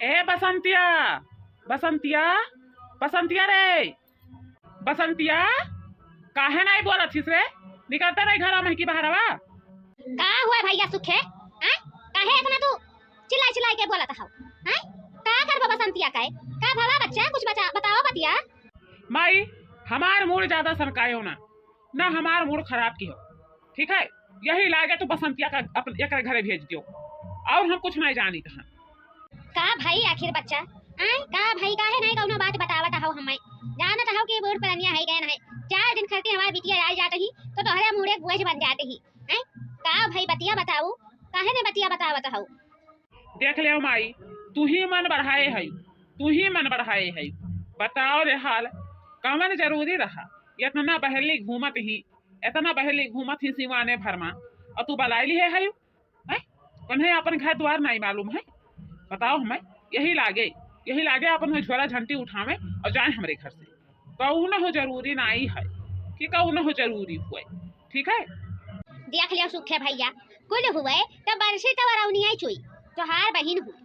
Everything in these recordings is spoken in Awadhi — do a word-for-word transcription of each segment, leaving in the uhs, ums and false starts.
ए बसंतिया, बसंतिया, बसंतिया रे, बसंतिया, काहे नाई बोलत हिस रे? निकलते नाई घरा में की बहरवा? का हुआ भैया सुखे? आय? काहे इतना तू चिल्लाई चिल्लाई के बोलत हव? आय? का करबो बसंतिया का? का भवा बच्चा, कुछ बचा, बताओ बतिया। माई, हमार मूड ज्यादा सनकायो ना, ना हमार मूड खराब किहो, ठीक है? यही लागे तो बसंतिया का अपन एकरे घरे भेज दियो, और हम कुछ नहीं जानी तहन। का भाई आखिर बच्चा, आय? का भाई काहे नहीं कौनो बात बतावत हव हमें? जानत हव कि बूढ़ पुरनिया है गए नहीं, चार दिन खरती हमार बिटिया आई जात ही तो तोहरे मूड़े बोझ बन जात ही, आय? का भाई बतिया बताऊ, काहे ने बतिया बतावत हव? देख ले माई, तू ही मन बढ़ाए है, तू ही मन बढ़ाए है। बताओ रे हाल, कवन जरूरी रहा? इतना बहली घूमत ही, इतना बहली घूमत ही सिवाने भर मा, और तू बलाई लिहे है, हैं? उन्हें अपन घर द्वार नहीं मालूम है? बताओ हमें, यही लागे, यही लागे अपन वो झोला झंटी उठावे और जाए हमरे घर से। कौनो जरूरी नहीं है कि कौनो जरूरी हुए, ठीक है? देख लियो सुखे भैया, कुल हुए तो बरसी तो बरौनिया चुई, तोहार बहिन हुई।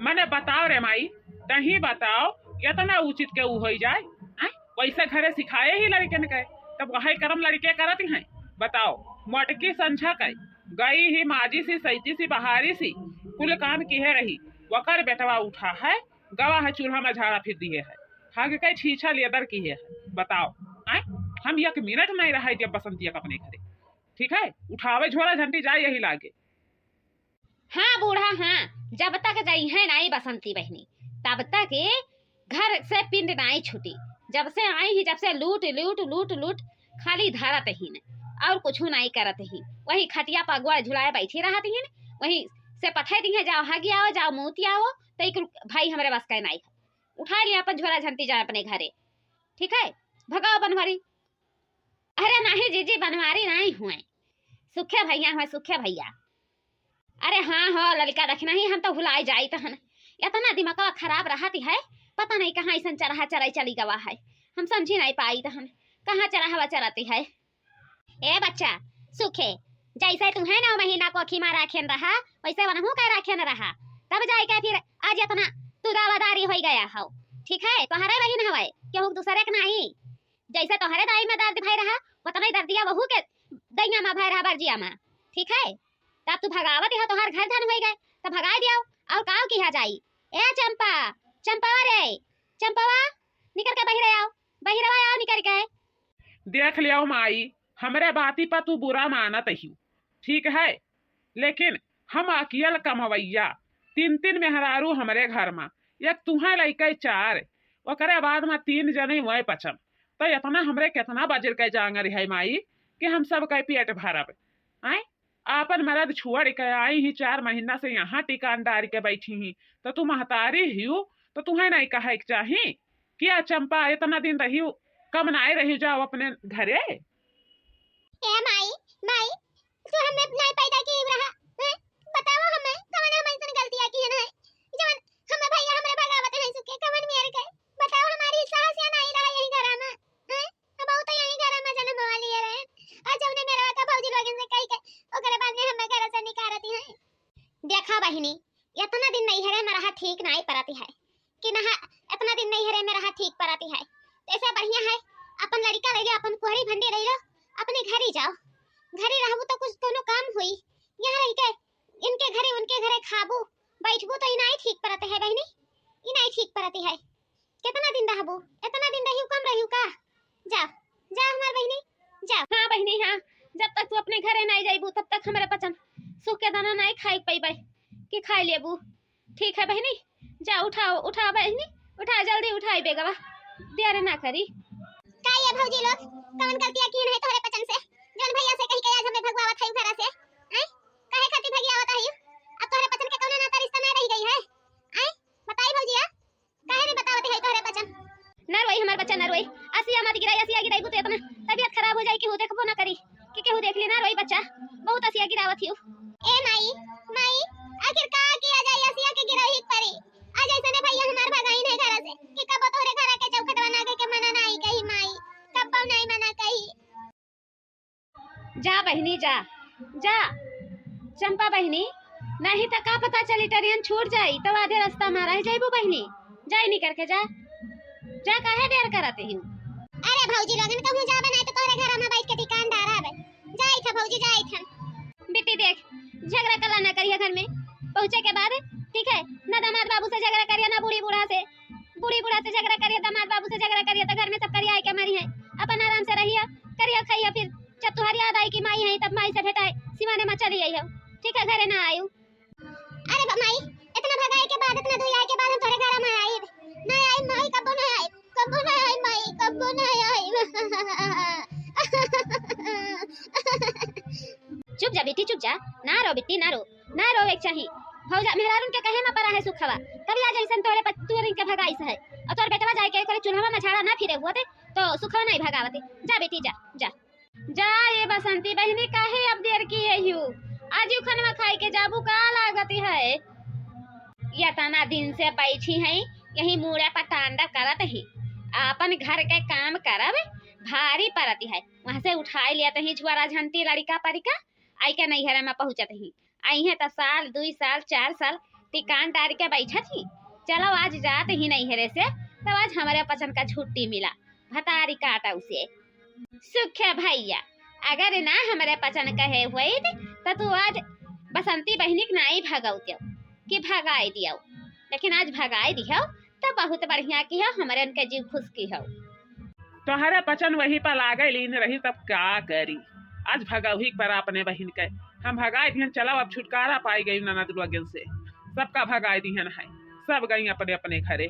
मने बताओ रे माई, तही बताओ, इतना उचित के उ होई जाए, हैं? वैसे घरे सिखाए ही लड़कन के, तब वही कर्म लड़के करत हैं। बताओ, मोटकी संझा के गई ही माजी सी, सैती सी, बहारी सी, कुल काम किहे रही, वकर बेटवा उठा है, गवा है चूल्हा में झाड़ा फिर दिए है, हग के छीछा लेदर किहे है। बताओ, हैं? हम एक मिनट नहीं रहे जब बसंतिया के अपने घरे, ठीक है? उठावे झोला झंटी जाए यही लागे। हाँ बूढ़ा, हाँ, जब तक जइहैं नाई बसंती बहिनी, तब तक ए घर से पिंड नाई छूटी। जब से आई ही, जब से लूट, लूट, लूट, लूट, खाली धरत ही न, और कुछ नाई करत ही। वही खटिया पर गोड़ झुलाए बैठी रहत ही न, वही से पठे दिहे, "जाओ हगी आओ, जाओ मूती आओ," तो एक भाई हमरे बस का नाई है। उठा लिया अपन झोला झंटी जाए अपने घरे, ठीक है? भगाओ बनवारी। अरे नहीं जीजी, बनवारी नहीं हुए, सुखे भैया हुए, सुखे भैया। अरे हाँ हो ललिका, देखना ही हम तो भुलाई जाइत हन। इतना दिमागवा खराब रहत है, पता नहीं कहाँ ऐसन चरहा चराई चली गवा है, हम समझी नहीं पाइत हन कहाँ चरहवा चरती है। ए बच्चा सुखे, जैसे तुहे नौ महीना कोखी मा राखेन रहा, वैसे वनहू के राखेन रहा, तब जाए के फिर आज इतना तू दावादारी होई गया हो, ठीक है? तोहरे बहिन हवे, केहू दूसरे के नहीं। जैसे तोहरे दाई में दर्द भय रहा, उतना ही दर्दिया वहू के दैया में भय रहा, बरजिया में, ठीक है? तब तू भगावत है, तोहार घर धन होई गए, तब भगाई दियाओ, और काव किहा जाई? ए चंपा, चंपवा रे, चंपवा, निकल के बहिरे आओ, बहिरवा आओ निकल के। देख लियो माई, हमरे बाती पर तू बुरा मानत ही, ठीक है, लेकिन हम अकियल कमवैया, तीन तीन मेहरारू हमरे घर मा, एक तुहे लइके चार, ओकरे बाद मा तीन जने वै पचन, तो इतना हमरे कितना बजर के जांगर है माई कि हम सब के पेट भरब। आय, आपन मरद छोड़ के आई ही, चार महीना से यहाँ टिकान डार के बैठी ही, तो तू महतारी हियो, तो तुहे नहीं कहे के चाही? क्या चंपा, इतना दिन रही, कम नाय रही जाओ अपने घरे? ए माई, माई, तू हमें नाय पैदा की रहा, हैं? बताओ हमें, कवन हम ऐसन गलतियाँ किए हैं, जवन हमें भैया हमरे भगावत हैं सुखे, कवन मेर के? बताओ, हमारी साहस या नहीं रहा यही घरा में, हैं? अब बहुत यही घरा में जन्म हुआ लिए रहे, और जवने मेरवा का भौजी लोगन से कही के, ओकरे बाद में हमें घर से निकारती हैं। देखा बहिनी, इतना दिन नैहरे में रहा ठीक नाई परती है कि नहा, इतना दिन नैहरे में रहा ठीक परती है। तो ऐसे बढ़िया है, अपन लड़का रह लो, अपन कुहरी भंडी रह लो, अपने घर ही जाओ। घर ही रहबू तो कुछ कोनो काम हुई, यहाँ रह के इनके घरे उनके घरे खाबू बैठबू तो ई नाई ठीक परत है बहिनी, ई नाई ठीक परत है। कितना दिन रहबू, इतना दिन रहियो, कम रहियो का? जा, जा हमार बहिनी, जा। हाँ बहिनी, हाँ, जब तक तू अपने घरे नाई जाइबू, तब तक हमरे पचन सुख के दाना नाई खाई पइबे कि खाई लेबू। ठीक है बहिनी, जा उठाओ, उठा बहिनी, उठा, जल्दी उठाई बेगवा, देर ना करी। का ये भौजी लोग, कवन गलतियाँ की है तोहरे पचन से, जौन भैया से कही के आज हमें भगवावत है घरा से, हैं? काहे खातिर भगियावत है? अब तोहरे पचन के कौनो नाता रिश्ता नहीं रह गई है, हैं? बताई भौजिया, काहे नहीं बतावत है तोहरे बचन? ना रोई हमार बच्चा, ना रोई। असिया मत गिराई, असिया गिराई तो इतना तबीयत खराब हो जाई, केहू देखबो ना करी कि केहू देख ली। ना रोई बच्चा, बहुत असिया गिरावत हियो। ए माई, माई, आखिर का किया जाए, असिया के गिराई ही परी। आज ऐसे ने भैया हमार भगाई नहीं घर से कि कबो तोहरे घर के चौखट बना के, के मना नहीं कही माई, कब्बो नहीं मना कही। जा बहिनी जा, जा चंपा बहिनी, नहीं त का पता चली, ट्रेन छूट जाई, तब आधे रास्ता मा रह जाइबू बहिनी। जाई निकर के जा, जा, काहे देर करत ही? अरे भौजी लोगन, कहूँ जाबे नहीं तो तोहरे घर मा बैठ के टिकान डारब। जाई था भौजी, जाई था। बेटी देख, झगड़ा कला ना करिया घर में, पहुँचे के बाद, ठीक है, ना दामाद बाबू से झगड़ा करिया, ना बूढ़ी बूढ़ा से, बूढ़ी बूढ़ा से झगड़ा करिया, दामाद बाबू से झगड़ा करिया, तो घर में सब करिया आए के मरी है। अपन आराम से रहिया, करिया खाइया, फिर जब तुहार याद आई कि माई है, तब माई से भेटाए, सिवाने मा चली आई हो, ठीक है, घरे ना आयु। अरे बा-, माई, इतना भगाए के बाद, इतना दुई आए के बाद हम तोरे घर मा आइब। ना आइब माई, कब्बो ना आइब, कब्बो ना आइब माई, कब्बो ना आइब। चुप जा बेटी, चुप जा, ना रो बेटी, ना रो, ना रोवे के चाही। भौजा मेहरारून के कहे मा परा है सुखवा, तब आज ऐसन तोरे प-, तोरे के भगाइस है। और तोर बेटवा जाए के ओकरे चूल्हा मा झाड़ा ना फिरे हुआ थे, तो सुखवा नहीं भगावते। जा बेटी, जा, जा। जा ए बसंती बहिनी, काहे अब देर किहे हू? आजु खनवा खाई के जाबू का लागत है? यतना दिन से बैठी है, यही मूड़ा पर टांडा करत ही। आपन घर के काम करब भारी परत है, वहाँ से उठाई लियत ही झुआरा झंटी लड़िका परिका, आई के नैहरे मा पहुँचत ही। अइहें त साल, दुई साल, चार साल टिकान डारि के बैठत ही। चलो आज जात ही नैहरे से, तब आज हमरे पचन का छुट्टी मिला, भतारी काटा उसे। सुखे भैया, अगर ना हमरे पचन कहे होइत, त तू आज बसंती बहिनी के नाई भगौत्यो कि भगाई दियो, लेकिन आज भगाई दिहो, त बहुत बढ़िया किहो, हमरे उनके जीव खुश किहो। तोहरे पचन वही पर लागे लीन रही, तब का करी? आज भगौही पर अपने बहिन के हम भगाई दिहन। चलो, अब छुटकारा पाई गई ननद लोगन से, सबका भगाई दिहन है, सब गई अपने अपने घरे।